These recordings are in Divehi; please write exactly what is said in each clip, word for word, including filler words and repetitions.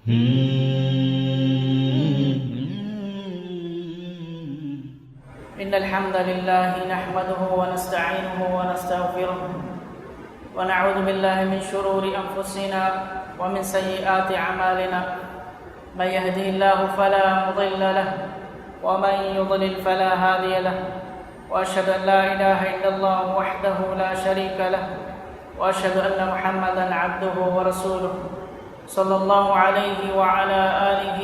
إن الحمد لله نحمده ونستعينه ونستغفره، ونعوذ بالله من شرور أنفسنا ومن سيئات أعمالنا. من يهده الله فلا مضل له، ومن يضلل فلا هادي له، وأشهد أن لا إله إلا الله وحده لا شريك له، وأشهد أن محمدا عبده ورسوله، صلى الله عليه وعلى آله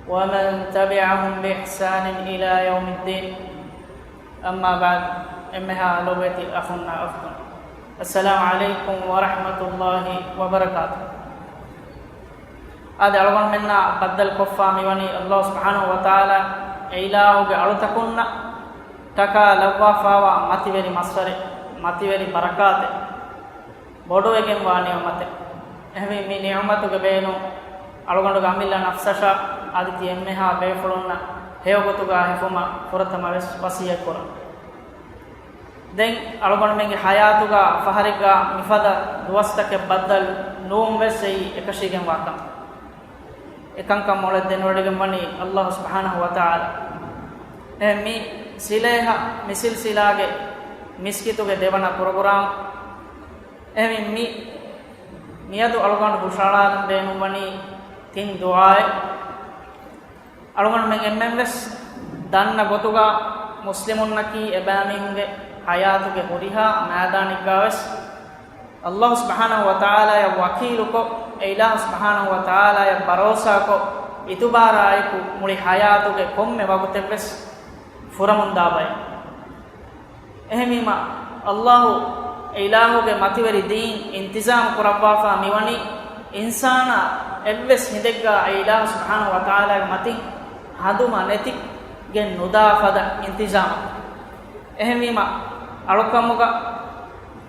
ومن تبعهم بإحسان إلى يوم الدين. أما بعد، އެންމެހާ ލޮބުވެތި އަޚުންނާ އުޚްތުން، السلام عليكم ورحمة الله وبركاته. އާދެ، އަޅުގަނޑުމެންނާ ބައްދަލުކޮށްފާ މިވަނީ ﷲ ސުބްޙާނަހޫ ވަތަޢާލާ އެ އިލާހުގެ އަޅުތަކުންނަށް ޓަކާ ލައްވާފާވާ މަތިވެރި މައްސަރެއް، މަތިވެރި ބަރަކާތެއް، ބޮޑުވެގެންވާ ނިޢުމަތެއް. އެހެންވީ މި ނިޢުމަތުގެ ބޭނުން އަޅުގަނޑުގެ އަމިއްލަ ނަފްސަށާ އަދި ތި އެންމެހާ ބޭފުޅުންނަށް ހެޔޮގޮތުގަ ހިފުމަށް ފުރަތަމަ ވެސް ވަޞިއްޔަތް ކުރަން. ދެން އަޅުގަނޑުމެންގެ ޙަޔާތުގަ ފަހަރެއްގަ މިފަދަ ދުވަސްތަކެއް ބައްދަލު ނޫން ވެސް އެއީ އެކަށީގެންވާ ކަމެއް. އެކަންކަން މޮޅަށް ދެނެވޮޑިގެން ވަނީ ﷲ ސުބްޙާނަހޫ ވަތަޢާލާ. އެ މި ސިލޭހަ މި ސިލްސިލާގެ މިސްކިތުގެ ދެވަނަ ޕްރޮގްރާމް. އެހެންވީ މި، މިއަދު އަޅުގަނޑު ހުށަހަޅާލަން ބޭނުންވަނީ ތިން ދުޢާއެއް. އަޅުގަނޑުމެން އެންމެން ވެސް ދަންނަ ގޮތުގަ މުސްލިމުންނަކީ އެބައިމީހުންގެ ޙަޔާތުގެ ހުރިހާ މައިދާނެއްގަ ވެސް ﷲ ސުބްޙާނަހޫ ވަތަޢާލާއަށް ވަކީލުކޮށް، އެ އިލާހު ސުބްޙާނަހޫ ވަތަޢާލާއަށް ބަރޯސާކޮށް، އިތުބާރާއެކު މުޅި ޙަޔާތުގެ ކޮންމެ ވަގުތެއްވެސް ފުރަމުންދާ ބައެއް. އެހެންވީމަ، ﷲ އެ އިލާހުގެ މަތިވެރި ދީން އިންތިޒާމު ކުރައްވާފާ މިވަނީ، އިންސާނާ އެއްވެސް ހިނދެއްގަ އެ އިލާހު ސުބްޙާނަހޫ ވަތަޢާލާގެ މަތިން ހަނދުމަ ނެތިގެން ނުދާ ފަދަ އިންތިޒާމަކު. އެހެންވީމަ، އަޅުކަމުގަ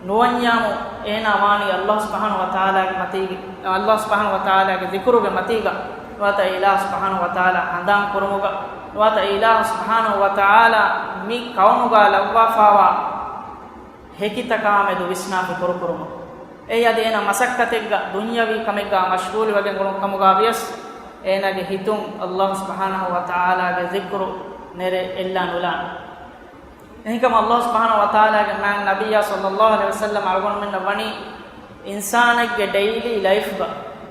ނުވަންޏާމު އޭނާ ވާނީ ﷲ ސުބްޙާނަހޫ ވަތަޢާލާގެ މަތީގެ، ﷲ ސުބްޙާނަހޫ ވަތަޢާލާގެ ޛިކުރުގެ މަތީގަ، ނުވަތަ އެ އިލާހު ސުބްޙާނަހޫ ވަތަޢާލާ ހަނދާން ކުރުމުގަ، ނުވަތަ އެ އިލާހު ސުބްޙާނަހޫ ވަތަޢާލާ މި ކައުނުގަ ލައްވާފާވާ ހެކިތަކާމެދު ވިސްނާފި ކުރުކުރުމުގަ. އެއީ އަދި އޭނާ މަސައްކަތެއްގަ، ދުންޔަވީ ކަމެއްގަ މަޝްޣޫލުވެގެން އުޅުނު ކަމުގަ ވިޔަސް، އޭނާގެ ހިތުން ﷲ ސުބްޙާނަހޫ ވަތަޢާލާގެ ޛިކުރު ނެރެ އެއްލާ ނުލާނެ. އެހެންކަމުން ﷲ ސުބްޙާނަހޫ ވަތަޢާލާގެ މާތް ނަބިއްޔާ ޞައްލައްލާހު ޢަލައިހި ވަސައްލަމަ އަޅުގަނޑުމެންނަށް ވަނީ، އިންސާނެއްގެ ޑެއިލީ ލައިފްގަ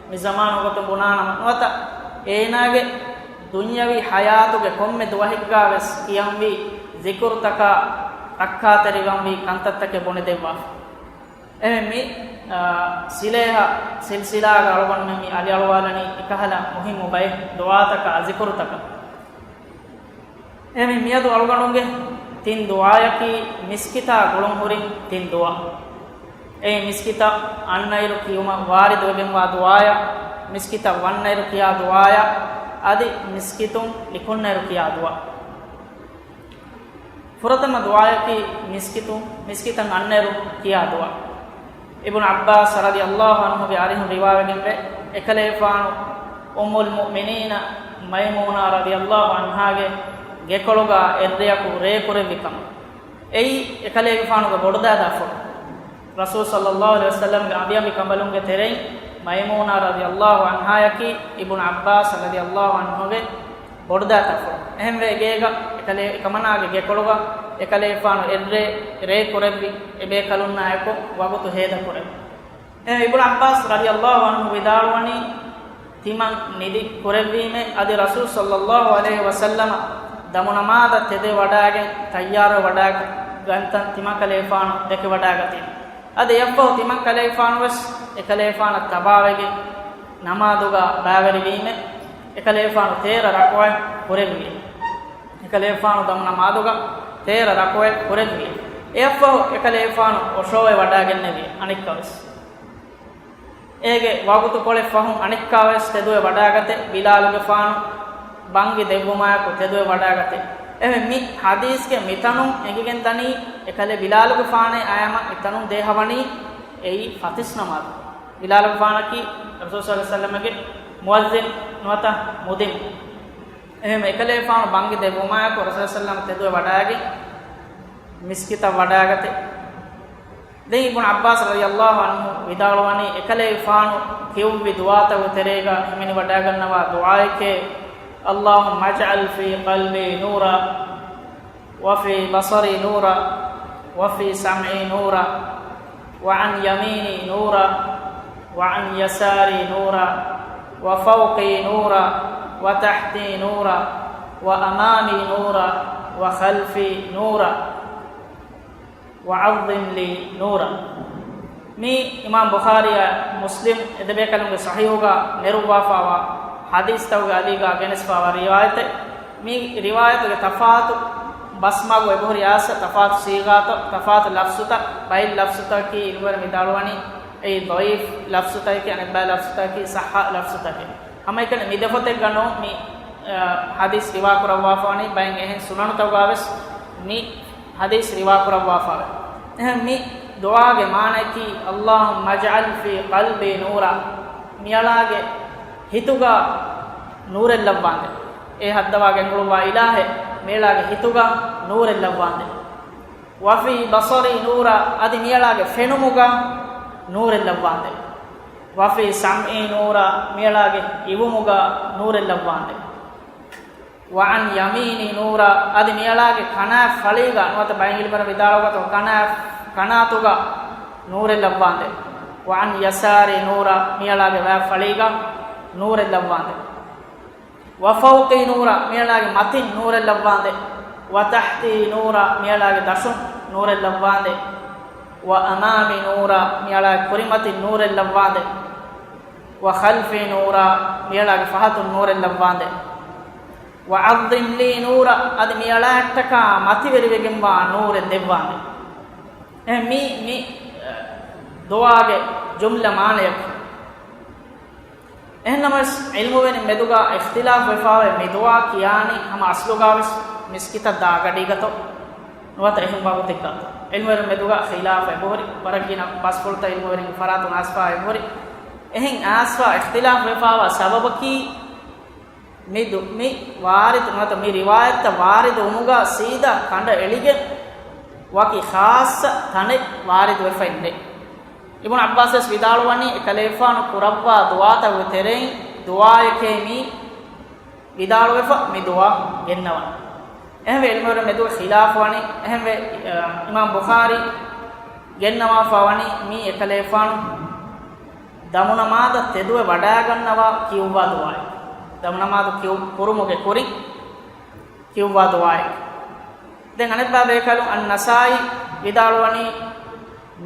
މި ޒަމާނު ގޮތުން ބުނާނަމަ ނުވަތަ އޭނާގެ ދުންޔަވީ ޙަޔާތުގެ ކޮންމެ ދުވަހެއްގަ ވެސް ކިޔަންވީ ޒިކުރުތަކާ ރައްކާތެރިވަންވީ ކަންތައްތަކެއް ބުނެދެއްވާފަ. އެހެން މި، އާ، ސިލޭހަ ސިލްސިލާގަ އަޅުގަނޑުމެން މި އަލިއަޅުވާލަނީ އެކަހަލަ މުހިއްމު ބައެއް ދުޢާތަކާ ޒިކުރުތަކަށް. އެހެން މިއަދު އަޅުގަނޑުގެ ތިން ދުޢާޔަކީ މިސްކިތާ ގުޅުންހުރި ތިން ދުޢާ. އެއީ މިސްކިތަށް އަންނައިރު ކިޔުމަށް ވާރިދުވެގެންވާ ދުޢާޔާ، މިސްކިތަށް ވަންނައިރު ކިޔާ ދުޢާޔާ، އަދި މިސްކިތުން ނިކުންނައިރު ކިޔާ ދުޢާ. ފުރަތަމަ ދުޢާޔަކީ މިސްކިތު، މިސްކިތަށް އަންނައިރު ކިޔާ ދުޢާ. އިބްނު ޢައްބާސް ރަޟިޔަﷲ ޢަންހުގެ އަރިހުން ރިވާވެގެންވޭ، އެކަލޭގެފާނު އުއްމުލް މުއުމިނީނަ މައިމޫނާ ރަޟިޔަﷲ ޢަންހާގެ ގެކޮޅުގަ އެއްރެއަކު ރޭ ކުރެއްވި ކަމަށް. އެއީ އެކަލޭގެފާނުގެ ބޮޑުދައިދާފުޅު. ރަސޫލު ޞައްލައްލާހު ޢަލައިހި ވަސައްލަމްގެ އަނބިއަނބިކަނބަލުންގެ ތެރެއިން މައިމޫނާ ރަޟިޔަﷲ ޢަންހާޔަކީ އިބްނު ޢައްބާސް ރަޟިޔަﷲ ޢަންހުގެ ބޮޑުދައިތަފުޅު. އެހެންވެ، އެގޭގަ އެކަލޭ، އެކަމަނާގެ ގެކޮޅުގަ އެކަލޭފާނު އެއްރޭ ރޭ ކުރެއްވި، އެބޭކަލުންނާއެކު ވަގުތު ހޭދަކުރެއްވި. އެހެން އިބްނު ޢައްބާސް ރަޟިޔަﷲ ޢަންހު ވިދާޅުވަނީ، ތިމަން ނިދި ކުރެއްވީމޭ، އަދި ރަސޫލު ޞައްލައްލާހު ޢަލައިހި ވަސައްލަމަ ދަމުނަމާދަށް ތެދުވެވަޑައިގެން ތައްޔާރުވެވަޑައިގަތްތަން ތިމަންކަލޭފާނު ދެކެވަޑައިގަތީމެ. އަދި އެއަށްފަހު ތިމަންކަލޭފާނުވެސް އެކަލޭފާނަށް ތަބާވެގެން ނަމާދުގަ ބައިވެރިވީމެ، އެކަލޭފާނު ތޭރަ ރަކުޢަތް ކުރެއްވި. އެކަލޭފާނު ދަމުނަމާދުގަ ތޭރަ ރަކުޢަތް ކުރެއްވި. އެއަށްފަހު އެކަލޭފާނު އޮށޯވެވަޑައިގެންނެވި އަނެއްކާވެސް. އޭގެ ވަގުތުކޮޅެއް ފަހުން އަނެއްކާވެސް ތެދުވެ ވަޑައިގަތެ، ބިލާލުގެފާނު ބަންގި ދެއްވުމާއެކު ތެދުވެ ވަޑައިގަތެ. އެހެން މި ޙަދީޘްގެ މިތަނުން އެނގިގެން ދަނީ، އެކަލޭ ބިލާލުގެފާނޭ އަޔަމަ މިތަނުން ދޭހަވަނީ އެއީ ފަތިސް ނަމާދު. ބިލާލުގެފާނަކީ ރަސޫލު ޞައްލައްލާހު ޢަލައިހި ވަސައްލަމްގެ މުއައްޒިން ނުވަތަ މުދިން. އެހެން އެކަލޭފާނު ބަންގި ދެއްވުމާއެކު ރަސޫލު ޞައްލައްލާހު ޢަލައިހި ވަސައްލަމް ތެދުވެ ވަޑައިގެން މިސްކިތަށް ވަޑައިގަތެ. ދެން އިބްނު ޢައްބާސް ރަޟިޔަﷲ ޢަންހު ވިދާޅުވަނީ، އެކަލޭގެފާނު ކިޔުއްވި ދުޢާތަކުގެ ތެރޭގަ ހިމެނިވަޑައިގަންނަވާ ދުޢާއެކޭ، اللهم اجعل في قلبي نورا، وفي بصري نورا، وفي سمعي نورا، وعن يميني نورا، وعن يساري نورا، وفوقي نورا، وتحتي نورا، وأمامي نورا، وخلفي نورا، وعظم لي نورا. މީ އިމާމް ބުޚާރީއާ މުސްލިމް އެ ދެބޭކަލުންގެ ޞަޙީޙުގަ ނެރުއްވާފައިވާ ޙަދީޘްތަކުގެ އަލީގަ ގެނެސްފައިވާ ރިވާޔަތެއް. މި ރިވާޔަތުގެ ތަފާތު ބަސްމަގު އެބަހުރި އާސަ، ތަފާތު ޞީޣާތައް، ތަފާތު ލަފްޒުތައް، ބައެއް ލަފްޒުތަކަކީ އިލްމުވެރިން ވިދާޅުވަނީ އެއީ ޟަޢީފް ލަފްޒުތަކަކީ، އަނެއްބައި ލަފްޒުތަކަކީ ޞައްޙަ ލަފްޒުތަކެއް. ހަމައެކަނި މި ދެފޮތެއްގަ ނޫން މި، އަ، ޙަދީޘް ރިވާކުރައްވާފަވަނީ، ބައެއް އެހެން ސުނަނުތަކުގަވެސް މި ޙަދީޘް ރިވާކުރައްވާފަވޭ. އެހެން މި ދުޢާގެ މާނައަކީ، اللهم اجعل في قلبي نورا، މިއަޅާގެ ހިތުގަ ނޫރެއް ލައްވާނދޭ. އޭ ހައްދަވާ ގެންގުޅުއްވާ އިލާހޭ، މިއަޅާގެ ހިތުގަ ނޫރެއް ލައްވާނދޭ. وفي بصري نورا، އަދި މިއަޅާގެ ފެނުމުގަ ނޫރެއް ލައްވާނދޭ. وفي سمعي نورا، މިއަޅާގެ އިވުމުގަ ނޫރެއް ލައްވާނދޭ. وعن يميني نورا، އަދި މިއަޅާގެ ކަނާ ފަޅީގަ، ނުވަތަ ބައެއް އިލްމުވެރިން ވިދާޅުވާ ގޮތަށް ކަނާ، ކަނާތުގަ ނޫރެއް ލައްވާނދޭ. وعن يساري نورا، މިއަޅާގެ ވައިފަޅީގަ ނޫރެއް ލައްވާނދޭ. وفوقي نورا، މިއަޅާގެ މަތިން ނޫރެއް ލައްވާނދޭ. وتحتي نورا، މިއަޅާގެ ދަށުން ނޫރެއް ލައްވާނދޭ. وأمامي نورا، މިއަޅާގެ ކުރިމަތިން ނޫރެއް ލައްވާނދޭ. وخلفي نورا، މިއަޅާގެ ފަހަތުން ނޫރެއް ލައްވާނދޭ. وعظم لي نورا، އަދި މިއަޅާއަށްޓަކާ މަތިވެރިވެގެންވާ ނޫރެއް ދެއްވާނދޭ. އެ މި، މި، އަ، ދުޢާގެ ޖުމްލަ މާނަޔަކީ. އެހެންނަމަވެސް، ޢިލްމުވެރިން މެދުގަ އިޚްތިލާފު ވެފައިވޭ މި ދުޢާ ކިޔާނީ ހަމަ އަސްލުގަވެސް މިސްކިތަށް ދާ ގަޑީގަތޯ ނުވަތަ އެހެން ވަގުތެއްގަތޯ. ޢިލްމުވެރިން މެދުގަ ޚިލާފު އެބަހުރި، ވަރަށް ގިނަ ބަސްފުޅުތައް ޢިލްމުވެރިންގެ ފަރާތުން އައިސްފަ އެބަހުރި. އެހެން އައިސްފަ އިޚްތިލާފު ވެފައިވާ ސަބަބަކީ، މި ދު-، މި ވާރިދު ނުވަތަ މި ރިވާޔަތްތައް ވާރިދު ވުމުގަ ސީދާ ކަނޑައެޅިގެން ވަކި ޚާއްޞަ ތަނެއް ވާރިދު ވެފައެއް ނެތް. އިބްނު ޢައްބާސް ވެސް ވިދާޅުވަނީ، އެކަލޭގެފާނު ކުރައްވާ ދުޢާތަކުގެ ތެރެއިން ދުޢާއެކޭ މި ވިދާޅުވެފަ މި ދުޢާ ގެންނަވަން. އެހެންވެ، ޢިލްމުވެރިން މެދުގަ ޚިލާފު ވަނީ. އެހެންވެ، އަ، އިމާމް ބުޚާރީ ގެންނަވާފަ ވަނީ މީ އެކަލޭގެފާނު ދަމުނަމާދަށް ތެދުވެ ވަޑައިގަންނަވާ ކިޔުއްވާ ދުޢާއެއް. ދަމުނަމާދު ކިޔު-، ކުރުމުގެ ކުރިން ކިޔުއްވާ ދުޢާއެއް. ދެން އަނެއްބައި ބޭކަލުން އައްނަސާއީ ވިދާޅުވަނީ،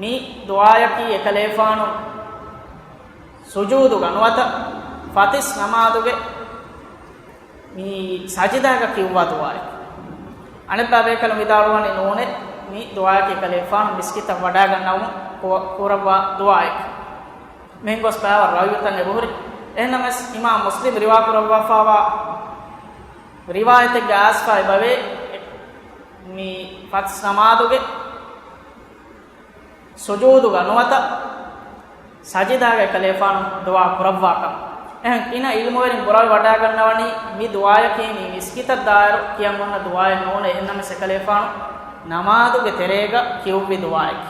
މި ދުޢާޔަކީ އެކަލޭފާނު ސުޖޫދުގަ ނުވަތަ ފަތިސް ނަމާދުގެ މި ސަޖިދާގަ ކިޔުއްވާ ދުޢާއެއް. އަނެއްބައި ބޭކަލުން ވިދާޅުވަނީ ނޫނޭ، މި ދުޢާޔަކީ އެކަލޭފާނު މިސްކިތަށް ވަޑައިގަންނަވުމުން ކު-، ކުރައްވާ ދުޢާއެއް. މިހެން ގޮސް ބައިވަރު ރަވިޔުތައް އެބަހުރި. އެހެންނަމަވެސް، އިމާމް މުސްލިމް ރިވާކުރައްވާފައިވާ ރިވާޔަތެއްގެ އައިސްފަ އެބަވޭ، މި ފަތިސް ނަމާދުގެ ސުޖޫދުގަ ނުވަތަ ސަޖިދާގަ އެކަލޭފާނު ދުޢާ ކުރައްވާކަން. އެހެން ގިނަ ޢިލްމުވެރިން ބުރަވެ ވަޑައިގަންނަވަނީ، މި ދުޢާޔަކީ މި މިސްކިތަށް ދާއިރު ކިޔަން އޮންނަ ދުޢާއެއް ނޫނޭ، އެހެންނަމަވެސް އެކަލޭފާނު ނަމާދުގެ ތެރޭގަ ކިޔުއްވި ދުޢާއެކޭ.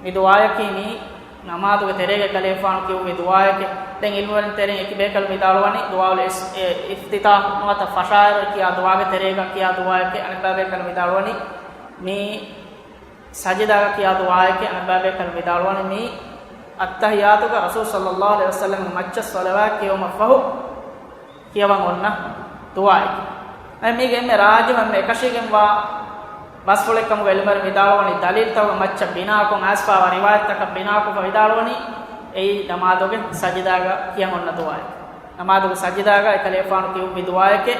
މި ދުޢާޔަކީ މީ ނަމާދުގެ ތެރޭގަ އެކަލޭފާނު ކިޔުއްވި ދުޢާއެކޭ. ދެން ޢިލްމުވެރިން ތެރެއިން އެކި ބޭކަލުން ވިދާޅުވަނީ، ދުޢާއުލް އިސް-، އި-، އިފްތިތާޙް ނުވަތަ ފަށާއިރު ކިޔާ ދުޢާގެ ތެރޭގަ ކިޔާ ދުޢާއެކޭ. އަނެއްބައި ބޭކަލުން ވިދާޅުވަނީ، މީ ސަޖިދާގަ ކިޔާ ދުޢާއެކޭ. އަނެއްބައި ބޭކަލުން ވިދާޅުވަނީ، މީ އައްތަޙިއްޔާތުގަ ރަސޫލު ޞައްލައްލާހު ޢަލައިހި ވަސައްލަމްގެ މައްޗަށް ޞަލަވާތް ކިޔެވުމަށްފަހު ކިޔަވަން އޮންނަ ދުޢާއެކޭ. އެ މީގެ އެންމެ ރާޖިޙު، އެންމެ އެކަށީގެންވާ ބަސްފުޅެއްކަމުގަ ޢިލްމުވެރިން ވިދާޅުވަނީ، ދަލީލްތަކުގެ މައްޗަށް ބިނާކޮށް، އައިސްފައިވާ ރިވާޔަތްތަކަށް ބިނާކޮށްފަ ވިދާޅުވަނީ، އެއީ ނަމާދުގެ ސަޖިދާގަ ކިޔަން އޮންނަ ދުޢާއެކޭ. ނަމާދުގެ ސަޖިދާގަ އެކަލޭފާނު ކިޔުއްވި ދުޢާއެކޭ.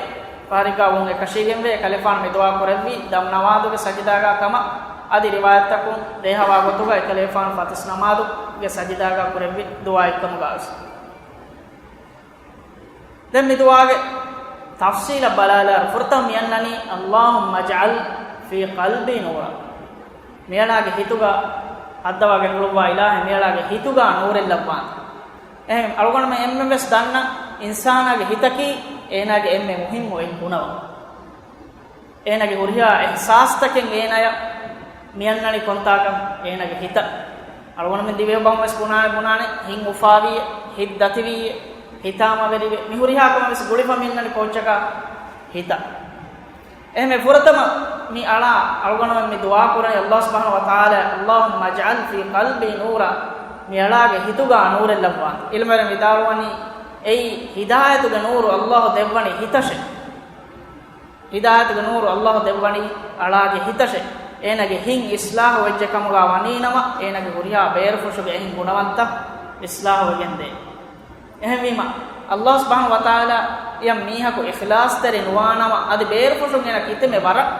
ފަހަރެއްގަ ވުން އެކަށީގެންވޭ، އެކަލޭފާނު މި ދުޢާ ކުރެއްވީ ދަމު ނަމާދުގެ ސަޖިދާގަ ކަމަށް. އަދި ރިވާޔަތްތަކުން ދޭހަވާ ގޮތުގަ އެކަލޭފާނު ފަތިސް ނަމާދުގެ ސަޖިދާގަ ކުރެއްވި ދުޢާއެއްކަމުގަވެސް. ދެން މި ދުޢާގެ ތަފްޞީލަށް ބަލާލާއިރު، ފުރަތަމަ މިއަންނަނީ، اللهم اجعل في قلبي نورا. މިއަޅާގެ ހިތުގަ، ހައްދަވާ ގެންގުޅުއްވާ އިލާހެ، މިއަޅާގެ ހިތުގަ ނޫރެއް ލައްވާން. އެހެން އަޅުގަނޑުމެން އެންމެންވެސް ދަންނަ، އިންސާނާގެ ހިތަކީ އޭނާގެ އެންމެ މުހިއްމު އެއް ގުނަވަން. އޭނާގެ ހުރިހާ އިޙްސާސްތަކެއް އޭނާޔަށް މިއަންނަނީ ކޮންތާކަން؟ އޭނަގެ ހިތަށް. އަޅުގަނޑުމެން ދިވެހި ބަހުން ވެސް ބުނާނެ، ބުނާނެ، ހިތް އުފާވީ، ހިތް ދަތިވީ، ހިތާމަވެރިވެ، މި ހުރިހާ ކަމެއް ވެސް ގުޅިފަ މިއަންނަނީ ކޯއްޗަކަށް؟ ހިތަށް. އެހެންވެ ފުރަތަމަ މި އަޅާ އަޅުގަނޑުމެން މި ދުޢާ ކުރަނީ ﷲ ސުބްޙާނަހޫ ވަތަޢާލާ، اللهم اجعل في قلبي نورا، މި އަޅާގެ ހިތުގާ ނޫރެއް ލައްވާން. ޢިލްމުވެރިން ވިދާޅުވަނީ، އެއީ ހިދާޔަތުގެ ނޫރު ﷲ ދެއްވަނީ ހިތަށޭ. ހިދާޔަތުގެ ނޫރު ﷲ ދެއްވަނީ އަޅާގެ ހިތަށޭ. އޭނަގެ ހިތް އިޞްލާޙު ވެއްޖެ ކަމުގާ ވަނީނަމަ، އޭނަގެ ހުރިހާ ބޭރުފުށުގެ އެހެން ގުނަވަންތައް އިޞްލާޙު ވެގެންދޭ. އެހެންވީމަ، ﷲ ސުބްޙާނަހޫ ވަތަޢާލާ އަށް މީހަކު އިޚްލާޞްތެރި ނުވާނަމަ، އަދި ބޭރުފުށުން އޭނަ ކިތަންމެ ވަރަށް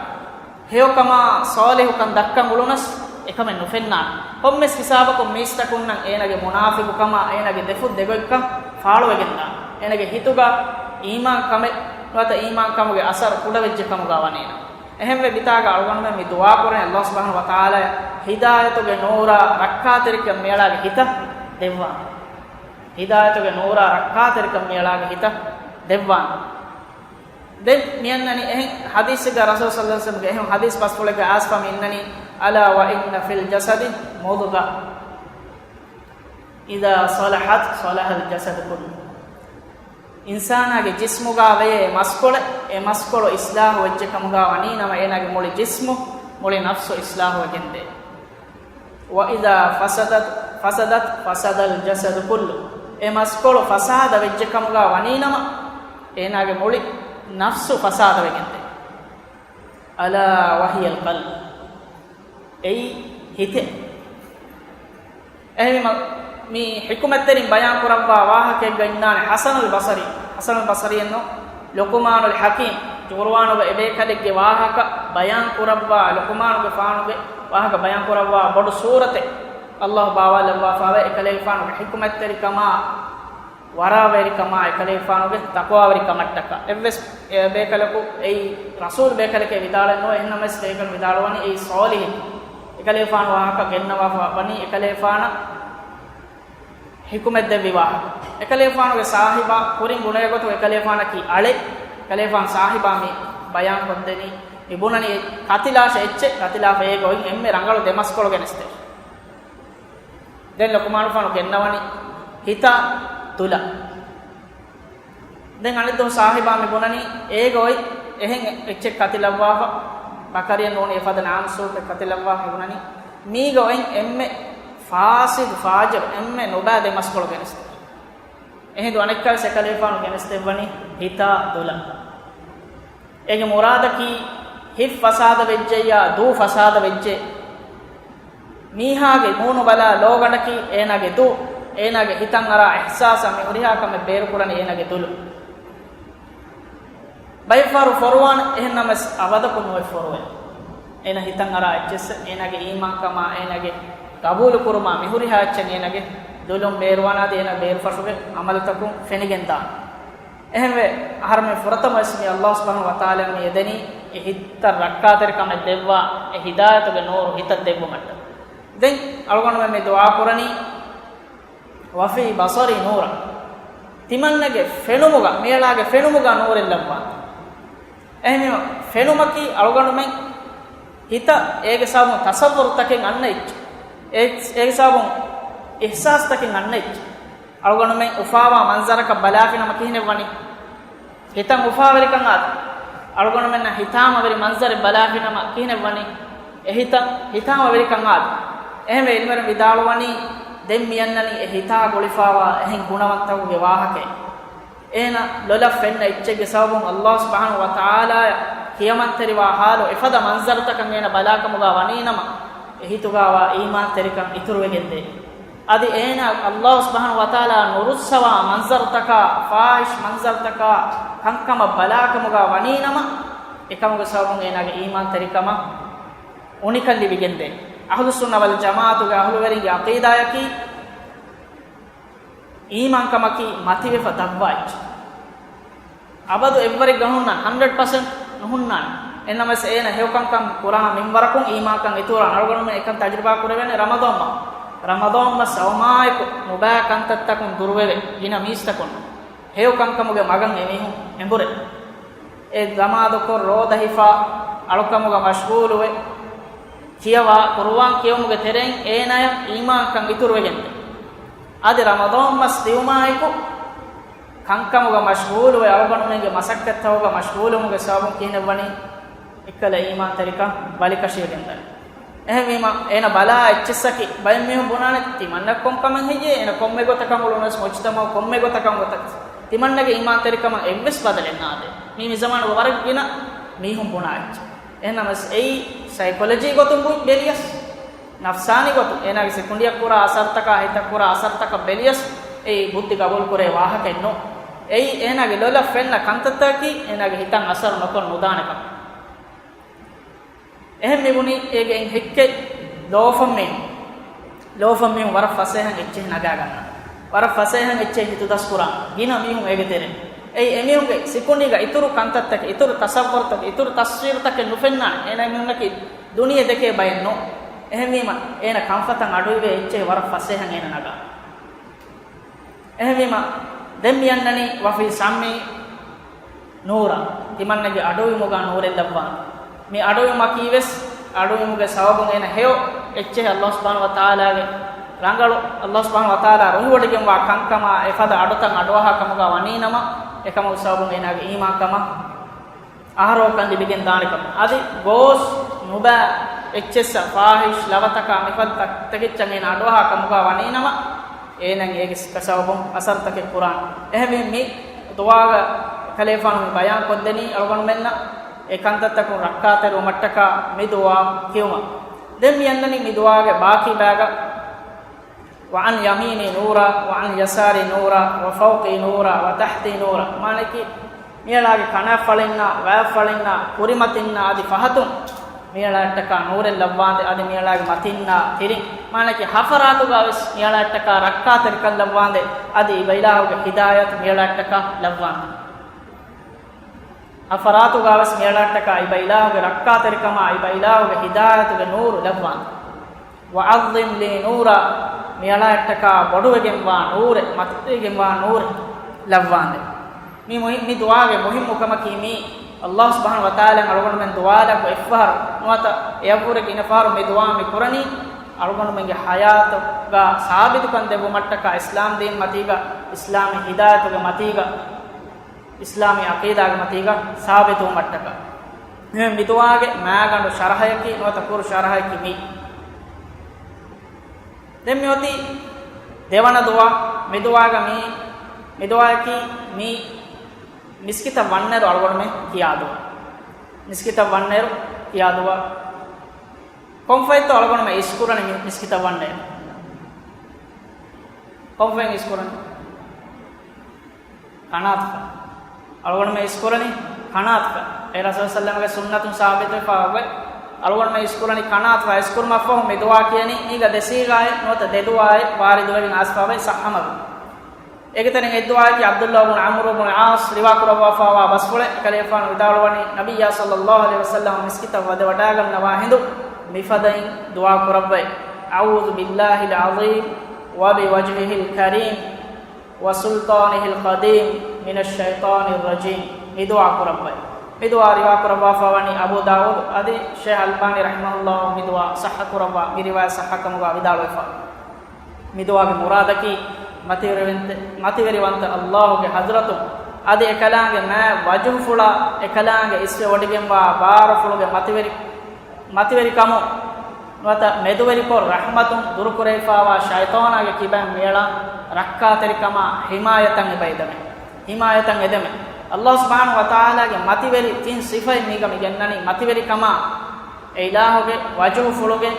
ހެޔޮކަމާ، ޞާލިޙުކަން ދައްކަން އުޅުނަސް، އެކަމެއް ނުފެންނާނެ. ކޮންމެސް ހިސާބަކުން މީސްތަކުންނަށް އޭނަގެ މުނާފިޤުކަމާ، އޭނަގެ ދެފުށް ދެގޮތްކަން ފާޅުވެގެންދާނެ. އޭނަގެ ހިތުގަ އީމާން ކަމެއް ނުވަތަ އީމާން ކަމުގެ އަސަރު ކުޑަވެއްޖެ ކަމުގަ ވަނީނަމަ. އެހެންވެ މިތާގަ އަޅުގަނޑުމެން މި ދުޢާ ކުރަނީ ﷲ ސުބްޙާނަހޫ ވަތަޢާލާ ހިދާޔަތުގެ ނޫރާ ރައްކާތެރިކަން މިއަޅާގެ ހިތަށް ދެއްވާނެ. ހިދާޔަތުގެ ނޫރާ ރައްކާތެރިކަން މިއަޅާގެ ހިތަށް ދެއްވާނެ. ދެން މިއަންނަނީ އެހެން ޙަދީޘެއްގަ، ރަސޫލު ޞައްލަﷲ ޢަލައިހި ވަސައްލަމްގެ އެހެން ޙަދީޘް ބަސްފުޅެއްގަ އައިސްފަ މި އިންނަނީ، ألا وإن في الجسد مضغة إذا صلحت صلح الجسد كله. އިންސާނާގެ ޖިސްމުގާ ވެޔޭ މަސްކޮޅެއް، އެ މަސްކޮޅު އިޞްލާޙު ވެއްޖެ ކަމުގާ ވަނީ ނަމަ، އޭނާގެ މުޅި ޖިސްމު، މުޅި ނަފްސު އިޞްލާޙު ވެގެންދޭ. وإذا فسدت، فسدت، فسد الجسد كله. އެ މަސްކޮޅު ފަސާދަ ވެއްޖެ ކަމުގާ ވަނީ ނަމަ، އޭނާގެ މުޅި ނަފްސު ފަސާދަ ވެގެންދޭ. ألا وهي القلب. އެއީ ހިތޭ. އެހެންވީމަ، މި ޙިކުމަތްތެރިން ބަޔާން ކުރައްވާ ވާހަކައެއްގަ އިންނާނެ ޙަސަނުލް ބަޞަރީ. ޙަސަނުލް ބަޞަރީއެއްނު، ލުޤުމާނުލް ޙަކީމް، ޤުރުއާނުގަ އެބޭކަލެއްގެ ވާހަކަ ބަޔާން ކުރައްވާ، ލުޤުމާނުގެފާނުގެ ވާހަކަ ބަޔާން ކުރައްވާ ބޮޑު ސޫރަތެއް ﷲ ބާވާލައްވާފައިވޭ، އެކަލޭގެފާނުގެ ޙިކުމަތްތެރިކަމާ، ވަރާވެރިކަމާ، އެކަލޭގެފާނުގެ ތަޤްވާވެރިކަމަށްޓަކާ. އެއްވެސް ބޭކަލަކު އެއީ ރަސޫލު ބޭކަލެކޭ ވިދާޅެއް ނުވޭ، އެހެންނަމަވެސް ބޭކަލުން ވިދާޅުވަނީ އެއީ ޞާލިޙެއް. އެކަލޭގެފާނު ވާހަކަ ގެންނަވާފަ ވަނީ އެކަލޭގެފާނަށް ޙިކުމަތް ދެއްވި ވާހަކަ. އެކަލޭގެފާނުގެ ސާހިބާ ކުރިން ބުނެވޭ ގޮތުން އެކަލޭގެފާނަކީ އަޅެއް. އެކަލޭގެފާނު ސާހިބާ މި ބަޔާން ކޮށްދެނީ، މި ބުނަނީ އެ ކަތިލާށޭ އެއްޗެއް، ކަތިލާފަ އޭގަ އޮތް އެންމެ ރަނގަޅު ދެ މަސްކޮޅު ގެނެސްދޭށޭ. ދެން ލުޤުމާނުގެފާނު ގެންނަވަނީ ހިތާ ދުލާ. ދެން އަނެއްދުވަހު ސާހިބާ މި ބުނަނީ އޭގަ އޮތް އެހެން އެއްޗެއް ކަތިލައްވާފަ، ބަކަރިއެއް ނޫނީ އެފަދަ ނާންސޫޕެއް ކަތިލައްވާފަ މި ބުނަނީ މީގަ އޮތް އެންމެ ފާސިދު ފާޖިރު އެންމެ ނުބައި ދެ މަސްކޮޅު ގެނެސްދޭށޭ. އެހިނދު އަނެއްކާވެސް އެކަލޭގެފާނު ގެނެސްދެއްވަނީ ހިތާ ދުލާ. އޭގެ މުރާދަކީ ހިތް ފަސާދަ ވެއްޖެއްޔާ ދޫ ފަސާދަ ވެއްޖެ. މީހާގެ މޫނު ބަލާ ލޯގަނޑަކީ އޭނާގެ ދޫ، އޭނާގެ ހިތަށް އަރާ އިޙްސާސް މި ހުރިހާ ކަމެއް ބޭރުކުރަނީ އޭނާގެ ދުލުން. ބައެއްފަހަރު ފޮރުވާނެ، އެހެންނަމަވެސް އަބަދަކުން ނުވެ ފޮރުވޭ. އޭނަ ހިތަށް އަރާ އެއްޗެއްސެއް، އޭނާގެ އީމާންކަމާ، އޭނާގެ ގަބޫލުކުރުމާ މި ހުރިހާ އެއްޗެއް އޭނާގެ ދުލުން ބޭރުވާނެ، އަދި އޭނާ ބޭރުފަށުގެ ޢަމަލުތަކުން ފެނިގެންދާނެ. އެހެންވެ، އަހަރެމެން ފުރަތަމަވެސް މި ﷲ ސުބްޙާނަހޫ ވަތަޢާލާ މި އެދެނީ އެ ހިތަށް ރައްކާތެރިކަމެއް ދެއްވާ، އެ ހިދާޔަތުގެ ނޫރު ހިތަށް ދެއްވުމަށްޓަކާ. ދެން އަޅުގަނޑުމެން މި ދުޢާ ކުރަނީ، وفي بصري نورا. ތިމަންނަގެ ފެނުމުގަ، މިއަޅާގެ ފެނުމުގަ ނޫރެއް ލައްވާން. އެހެންވީމަ، ފެނުމަކީ އަޅުގަނޑުމެން ހިތަށް އޭގެ ސަބަބުން ތަޞައްވުރުތަކެއް އަންނަ އެއްޗެއް. އޭ، އޭގެ ސަބަބުން އިޙްސާސްތަކެއް އަންނަ އެއްޗެއް. އަޅުގަނޑުމެން އުފާވާ މަންޒަރަކަށް ބަލާފިނަމަ ކިހިނެއްވަނީ؟ ހިތަށް އުފާވެރިކަން އާދޭ. އަޅުގަނޑުމެންނަށް ހިތާމަވެރި މަންޒަރެއް ބަލާފިނަމަ ކިހިނެއްވަނީ؟ އެ ހިތަށް ހިތާމަވެރިކަން އާދޭ. އެހެންވެ، ޢިލްމުވެރިން ވިދާޅުވަނީ، ދެން މިއަންނަނީ އެ ހިތާ ގުޅިފާވާ އެހެން ގުނަވަންތަކުގެ ވާހަކައެއް. އޭނަ ލޮލަށް ފެންނަ އެއްޗެއްގެ ސަބަބުން ﷲ ސުބްޙާނަހޫ ވަތަޢާލާއަށް ކިޔަމަންތެރިވާ ޙާލު އެފަދަ މަންޒަރުތަކަށް އޭނަ ބަލާކަމުގާ ވަނީނަމަ، އެ ހިތުގާވާ އީމާންތެރިކަން އިތުރުވެގެންދޭ. އަދި އޭނަ ﷲ ސުބްޙާނަހޫ ވަތަޢާލާ ނުރުއްސަވާ މަންޒަރުތަކާ، ފާޙިޝް މަންޒަރުތަކާ، ކަންކަމަށް ބަލާކަމުގާ ވަނީނަމަ، އެކަމުގެ ސަބަބުން އޭނާގެ އީމާންތެރިކަމަށް އުނިކަން ލިބިގެންދޭ. އަހުލުއްސުންނަ ވަލްޖަމާޢަތުގެ އަހުލުވެރިންގެ ޢަޤީދާއަކީ، އީމާންކަމަކީ މަތިވެފަ ދަށްވާ އެއްޗެއް. އަބަދު އެއްވަރެއްގަ ހުންނާނެ، ހަންޑްރެޑް ޕަސެންޓް ނުހުންނާނެ. އެހެންނަމަވެސް އޭނަ ހެޔޮކަންކަން ކުރާ މިންވަރަކުން އީމާންކަން އިތުރުވާނެ. އަޅުގަނޑުމެން އެކަން ތަޖުރިބާ ކުރެވޭނެ ރަމަޟާން މަހު. ރަމަޟާން މަސް އައުމާއެކު ނުބައި ކަންތައްތަކުން ދުރުވެވެ، ގިނަ މީސްތަކުން ހެޔޮކަންކަމުގެ މަގަށް އެމީހުން އެނބުރޭ. އެ ނަމާދުކޮށް ރޯދަ ހިފާ، އަޅުކަމުގަ މަޝްޣޫލުވެ، ކިޔަވާ ޤުރުއާން ކިޔެވުމުގެ ތެރެއިން އޭނާޔަށް އީމާންކަން އިތުރުވެގެންދޭ. އަދި ރަމަޟާން މަސް ދިއުމާއެކު ކަންކަމުގަ މަޝްޣޫލުވެ، އަޅުގަނޑުމެންގެ މަސައްކަތްތަކުގަ މަޝްޣޫލުވުމުގެ ސަބަބުން ކިހިނެއްވަނީ؟ އެއްކަލަ އީމާންތެރިކަން ބަލިކަށިވެގެންދާނެ. އެހެންވީމަ، އޭނަ ބަލާ އެއްޗިއްސަކީ، ބައެއް މީހުން ބުނާނެ، ތިމަންނަ ކޮން ކަމެއް ހެއްޔޭ؟ އޭނަ ކޮންމެ ގޮތަކަށް އުޅުނަސް މުޖްތަމަޢު ކޮންމެ ގޮތަކަށް ގޮތަކަށް ތިމަންނަގެ އީމާންތެރިކަމަށް އެއްވެސް ބަދަލެއް ނާދޭ. މީ މި ޒަމާނުގަ ވަރަށް ގިނަ މީހުން ބުނާ އެއްޗެއް. އެހެންނަމަވެސް އެއީ ސައިކޮލޮޖީ ގޮތުން ބު-، ބެލިޔަސް، ނަފްސާނީ ގޮތުން އޭނާގެ ސިކުނޑިއަށް ކުރާ އަސަރުތަކާ، ހިތަށް ކުރާ އަސަރުތަކަށް ބެލިޔަސް، އެއީ ބުއްދި ގަބޫލުކުރޭ ވާހަކައެއް ނޫން. އެއީ އޭނާގެ ލޮލަށް ފެންނަ ކަންތައްތަކަކީ އޭނާގެ ހިތަށް އަސަރު ނުކޮށް ނުދާނެ ކަމެއް. އެހެން މިބުނީ އޭގެ އިން ހެއްކެއް ލޯފަންމީހުން. ލޯފަންމީހުން ވަރަށް ފަސޭހަން އެއްޗެހި ނަގާގަންނަ. ވަރަށް ފަސޭހަން އެއްޗެހި ހިތުދަސްކުރާ ގިނަ މީހުން އޭގެ ތެރޭ. އެއީ އެމީހުންގެ ސިކުނޑީގަ އިތުރު ކަންތައްތަކެއް، އިތުރު ތަސައްވަރުތަކެއް، އިތުރު ތަސްވީރުތަކެއް ނުފެންނާނެ. އޭނާ މީހުންނަކީ ދުނިޔެ ދެކޭ ބައެއް ނޫން. އެހެންވީމަ، އޭނަ ކަންފަތަށް އަޑުއިވޭ އެއްޗެހި ވަރަށް ފަސޭހަން އޭނަ ނަގާ. އެހެންވީމަ، ދެން މި އަންނަނީ وفي سمعي نورا، ތިމަންނަގެ އަޑުއިވުމުގަ ނޫރެއް ލައްވާނެ. މި އަޑުއިވުމަކީވެސް، އަޑުއިވުމުގެ ސަބަބުން އޭނަ ހެޔޮ އެއްޗެހި އައްލާހު ސުބްޙާނަހު ވަތަޢާލާގެ ރަނގަޅު، އައްލާހު ސުބްޙާނަހު ވަތަޢާލާ ރުހިވޮޑިގެންވާ ކަންކަމާ އެފަދަ އަޑުތައް އަޑުއަހާ ކަމުގަ ވަނީނަމަ، އެކަމުގެ ސަބަބުން އޭނާގެ އީމާންކަމަށް އަހަރޯކަން ލިބިގެން ދާނެކަމަށް. އަދި ގޯސް ނުބައި އެއްޗެއްސަށް، ފާޙިޝް ލަވަތަކާ މިފަދަ ތަކެއްޗަށް އޭނަ އަޑުއަހާ ކަމުގަ ވަނީނަމަ، އޭނަ އޭގެ ސަބަބުން އަސަރުތަކެއް ކުރާނެ. އެހެންވެ މި ދުޢާގަ ކަލޭފާނު މި ބަޔާން ކޮށްދެނީ އަޅުގަނޑުމެންނަށް އެ ކަންތައްތަކުން ރައްކާތެރިވުމަށްޓަކާ މި ދުޢާ ކިޔުމަށް. ދެން މި އަންނަނީ މި ދުޢާގެ ބާކީ ބައިގަ، وعن يميني نورا، وعن يساري نورا، وفوقي نورا، وتحتي نورا. މާނައަކީ، މިއަޅާގެ ކަނާތްފަޅިންނާ، ވައިފަޅިންނާ، ކުރިމަތިންނާ އަދި ފަހަތުން މިއަޅާއަށްޓަކާ ނޫރެއް ލައްވާނދޭ، އަދި މިއަޅާގެ މަތިންނާ ތިރިން. މާނައަކީ، ހަފަރާތުގަވެސް މިއަޅާއަށްޓަކާ ރައްކާތެރިކަން ލައްވާނދޭ، އަދި އިބައިލާހުގެ ހިދާޔަތު މިއަޅާއަށްޓަކާ ލައްވާނދޭ. ހަފަރާތުގަވެސް މިއަޅާއަށްޓަކާ އިބައިލާހުގެ ރައްކާތެރިކަމާ، އިބައިލާހުގެ ހިދާޔަތުގެ ނޫރު ލައްވާނދޭ. وعظم لي نورا، މިއަޅާއަށްޓަކާ ބޮޑުވެގެންވާ ނޫރެއް، މަތިވެގެންވާ ނޫރެއް ލައްވާނދޭ. މި މުހި-، މި ދުޢާގެ މުހިއްމު ކަމަކީ މީ، އައްލާހު ސުބްޙާނަހު ވަތަޢާލާ އަޅުގަނޑުމެން ދުޢާލައްވާ އެއްފަހަރު ނުވަތަ އެއަށްވުރެ ގިނަ ފަހަރު މި ދުޢާ މި ކުރަނީ، އަޅުގަނޑުމެންގެ ޙަޔާތުގަ ސާބިތުކަން ދެއްވުމަށްޓަކާ، އިސްލާމް ދީން މަތީގަ، އިސްލާމީ ހިދާޔަތުގެ މަތީގަ، އިސްލާމީ ޢަޤީދާގެ މަތީގަ ސާބިތުވުމަށްޓަކާ. މި ދުޢާގެ މާގަނޑު ޝަރަޙައަކީ ނުވަތަ ކުރު ޝަރަޙައަކީ މީ. ދެން މިއޮތީ ދެވަނަ ދުޢާ. މި ދުޢާގަ މީ، މި ދުޢާއަކީ މީ މިސްކިތަށް ވަންނައިރު އަޅުގަނޑުމެން ކިޔާ ދުޢާ. މިސްކިތަށް ވަންނައިރު ކިޔާ ދުޢާ. ކޮންފަތްތޯ އަޅުގަނޑުމެން އިސްކުރަނީ މި މިސްކިތަށް ވަންނައިރު؟ ކޮންފަތް އިސްކުރަނީ؟ ކަނާތުފަތް. އަޅުގަނޑުމެން އިސްކުރަނީ ކަނާތުފަތް. އެ ރަސޫލު ސައްލަމްގެ ސުންނަތުން ސާބިތުވެފަ އޮތް. އަޅުގަނޑުމެން އިސްކުރަނީ ކަނާތުފަތް. އިސްކުރުމަށްފަހު މި ދުޢާ ކިޔަނީ މީގަ ދެ ސީޣާއެއް ނުވަތަ ދެ ދުޢާއެއް ވާރިދުވެގެން އައިސްފަ އޮތް ޞައްޙަ މަގުން. އޭގެ ތެރެއިން އެއްދުޢާއަކީ ޢަބްދުﷲ ބުނު ޢަމްރު ބުނު ޢާޞް ރިވާ ކުރައްވާފައިވާ ބަސްފުޅެއް. އެކަލޭފާނު ވިދާޅުވަނީ، ނަބިއްޔާ ޞައްލައްލާހު ޢަލައިހި ވަސައްލަމަ މިސްކިތަށް ވަދެވަޑައިގަންނަވާ ހިނދު މިފަދައިން ދުޢާ ކުރައްވައި، أعوذ بالله العظيم وبوجهه الكريم وسلطانه القديم من الشيطان الرجيم. މި ދުޢާ ކުރައްވައި. މި ދުޢާ ރިވާ ކުރައްވާފައިވަނީ އަބޫ ދާވޫދު. އަދި ޝޭޚް އަލްބާނީ ރަޙިމަހުﷲ މި ދުޢާ ޞައްޙަ ކުރައްވާ، މި ރިވާޔަތް ޞައްޙަ ކަމުގަ ވިދާޅުވެފަ. މި ދުޢާގެ މުރާދަކީ، މަތިވެރިވެންތެ-، މަތިވެރިވަންތަ އައްލާހުގެ ޙަޟްރަތުން އަދި އެކަލާނގެ މާތް ވަޖުހުފުޅާ، އެކަލާނގެ އިސްވެވޮޑިގެންވާ ބާރުފުޅުގެ މަތިވެރި-، މަތިވެރިކަމުން ނުވަތަ މެދުވެރިކޮށް ރަޙްމަތުން ދުރުކުރެވިފައިވާ ޝައިޠާނާގެ ކިބައިން މިއަޅާ ރައްކާތެރިކަމާ ޙިމާޔަތަށް އެބައިދެމެ. ޙިމާޔަތަށް އެދެމެ. އައްލާހު ސުބްޙާނަހު ވަތަޢާލާގެ މަތިވެރި ތިން ސިފައެއް މީގަ މި ގެންނަނީ. މަތިވެރިކަމާ، އެ އިލާހުގެ ވަޖުހުފުޅުގެ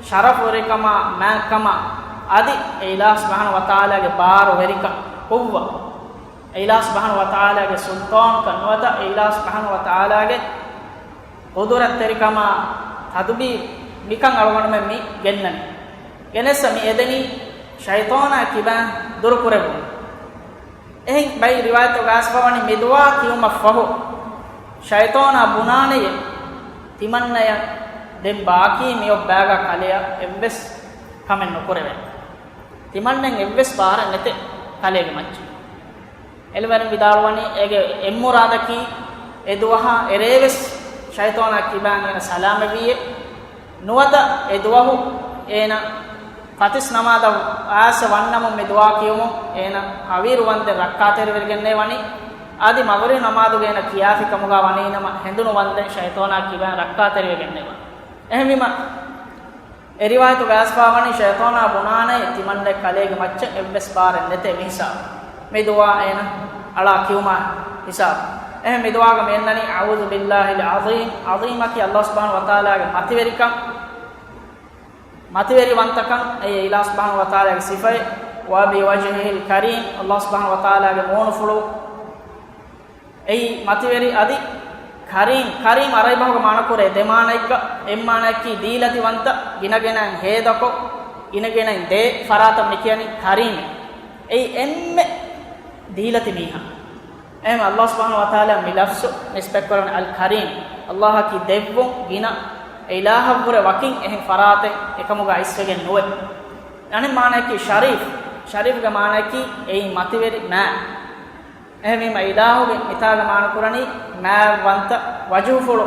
ޝަރަފުވެރިކަމާ، މާތްކަމާ، އަދި އެ އިލާހު ސުބްޙާނަހު ވަތަޢާލާގެ ބާރުވެރިކަން، ޤުއްވަ. އެ އިލާހު ސުބްޙާނަހު ވަތަޢާލާގެ ސުލްޠާންކަން ނުވަތަ އެ އިލާހު ސުބްޙާނަހު ވަތަޢާލާގެ ޤުދުރަތްތެރިކަމާ، ތަދުބީރު، މިކަން އަޅުގަނޑުމެން މި ގެންނަނީ. ގެނެއްސަ މި އެދެނީ ޝައިޠާނާ ކިބައިން ދުރުކުރެއްވުން. އެހެން ބައި ރިވާޔަތުގަ އައިސްފަވަނީ މި ދުޢާ ކިޔުމަށްފަހު، ޝައިޠާނާ ބުނާނެޔޭ، ތިމަންނަޔަށް ދެން ބާކީ މިއޮއް ބައިގަ ކަލެއަށް އެއްވެސް ކަމެއް ނުކުރެވޭ. ތިމަންނައަށް އެއްވެސް ބާރެއް ނެތޭ ކަލޭގެ މައްޗަށް. އެޅިވަރެން ވިދާޅުވަނީ އޭގެ އެއްމުރާދަކީ އެ ދުވަހާ އެރޭވެސް ޝައިޠާނާ ކިބައިން އޭނަ ސަލާމަތްވީއޭ. ނުވަތަ އެ ދުވަހު އޭނަ ފަތިސް ނަމާދަށް އައިސް ވަންނަމުން މި ދުޢާ ކިޔުމުން އޭނަ ހަވީރު ވަންދެން ރައްކާތެރިވެގެންނޭ ވަނީ. އަދި މަޣްރިބް ނަމާދުގަ އޭނަ ކިޔާފި ކަމުގަ ވަނީނަމަ ހެނދުނު ވަންދެން ޝައިޠާނާ ކިބައިން ރައްކާތެރިވެގެންނޭ ވަނީ. އެހެންވީމަ އެ ރިވާޔަތުގަ އައިސްފަ ވަނީ ޝައިޠާނާ ބުނާނެ ތިމަންނެ ކަލޭގެ މައްޗަށް އެއްވެސް ބާރެއް ނެތޭ މި ހިސާބު. މި ދުޢާ އޭނަ އަޅާ ކިޔުމާ ހިސާބު. އެހެން މި ދުޢާގަ މި އަންނަނީ، "أعوذ بالله العظيم" ޢަޒީމަކީ ﷲ ސުބްޙާނަހޫ ވަތަޢާލާގެ މަތިވެރިކަން، މަތިވެރިވަންތަކަން، އެއީ އިލާހު ސުބްޙާނަހޫ ވަތަޢާލާގެ ސިފައެއް. "وبوجهه الكريم" ﷲ ސުބްޙާނަހޫ ވަތަޢާލާގެ މޫނުފުޅު، އެއީ މަތިވެރި އަދި ކަރީމް. ކަރީމް ޢަރަބި ބަހުގަ މާނަކުރޭ ދެ މާނައެއްގަ، އެއް މާނައަކީ ދީލަތިވަންތަ، ގިނަގިނައިން ހޭދަކޮށް، ގިނަގިނައިން ދޭ ފަރާތަށް މި ކިޔަނީ ކަރީމޭ. އެއީ އެންމެ ދީލަތި މީހާ. އެހެން ﷲ ސުބްޙާނަހޫ ވަތަޢާލާ މި ލަފްޒު ނިސްބަތްކުރަން އަލް ކަރީމް. ﷲ އަކީ ދެއްވުން ގިނަ، އެ އިލާހަށްވުރެ ވަކިން އެހެން ފަރާތެއް އެކަމުގަ އައިސްވެގެން ނުވޭ. އަނެއް މާނައަކީ ޝަރީފް. ޝަރީފްގެ މާނައަކީ އެއީ މަތިވެރި މާ. އެހެންވީމަ އިލާހުގެ މިތާގަ މާނަކުރަނީ މާތްވަންތަ ވަޖުހުފުޅު.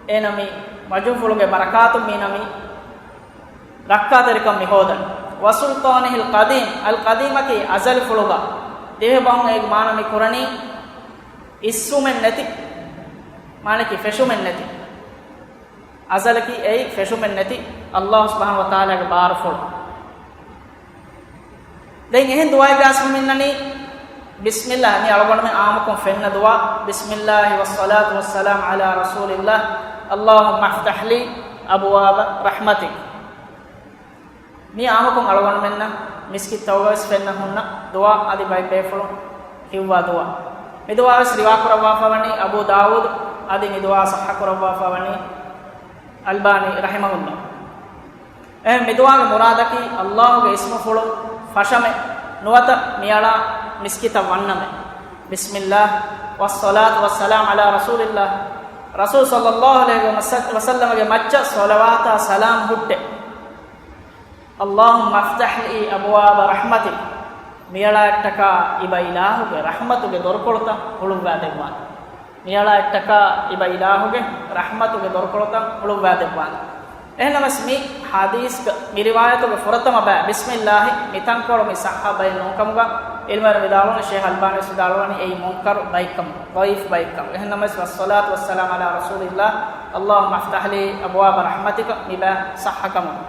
އޭނަ މި ވަޖުހުފުޅުގެ ބަރަކާތުން މީނަ މި ރައްކާތެރިކަން މި ހޯދަން. "وسلطانه القديم" އަލް ޤަދީމަކީ އަޒަލްފުޅުގަ. ދިވެހިބަހުން އޭގެ މާނަ މި ކުރަނީ އިސްވުމެއް ނެތި. މާނައަކީ ފެށުމެއް ނެތި. އަޒަލަކީ އެއީ ފެށުމެއް ނެތި ﷲ ސުބްޙާނަހޫ ވަތަޢާލާގެ ބާރުފުޅު. ދެން އެހެން ދުޢާއެއްގަ އައިސް މި އަންނަނީ، ބިސްމިއްލާ، މި އަޅުގަނޑުމެން އާއްމުކޮށް ފެންނަ ދުޢާ، بسم الله والصلاة والسلام على رسول الله، اللهم افتح لي أبواب رحمتك. މި އާއްމުކޮށް އަޅުގަނޑުމެންނަށް މިސްކިތްތަކުގަވެސް ފެންނަ ހުންނަ ދުޢާ އަދި ބައެއް ބޭފުޅުން ކިޔުއްވާ ދުޢާ. މި ދުޢާވެސް ރިވާކުރައްވާފަ ވަނީ އަބޫ ދާވޫދު، އަދި މި ދުޢާ ޞައްޙަކުރައްވާފަ ވަނީ އަލްބާނީ ރަޙިމަހުﷲ. އެހެން މި ދުޢާގެ މުރާދަކީ ﷲގެ އިސްމުފުޅު ފަށަމެ ނުވަތަ މިއަޅާ މިސްކިތަށް ވަންނަމެ. بسم الله والصلاة والسلام على رسول الله. ރަސޫލު ޞައްލައްލާހު ޢަލައިހި ވަސައްލަމަގެ މައްޗަށް ޞަލަވާތާ ސަލާމް ހުއްޓޭ. اللهم افتح لي أبواب رحمتك. މިއަޅާއަށްޓަކާ އިބަ އިލާހުގެ ރަޙްމަތުގެ ދޮރުކޮޅުތައް ހުޅުއްވާދެއްވާނެ. މިއަޅާއަށްޓަކާ އިބަ އިލާހުގެ ރަޙްމަތުގެ ދޮރުކޮޅުތައް ހުޅުއްވާދެއްވާނެ. އެހެންނަމަވެސް މި ޙަދީޘްގަ މި ރިވާޔަތުގެ ފުރަތަމަ ބައި ބިސްމިއްލާހި މި ތަންކޮޅު މި ޞައްޙަ ބައެއް ނޫންކަމުގަ ޢިލްމުވެރިން ވިދާޅުވަނީ، ޝޭޚް އަލްބާނީވެސް ވިދާޅުވަނީ އެއީ މުންކަރު ބައެއްކަމުގަ، ޟަޢީފް ބައެއްކަމުގަ. އެހެންނަމަވެސް والصلاة والسلام على رسول الله، اللهم افتح لي أبواب رحمتك މި ބައި ޞައްޙަކަމުގަ.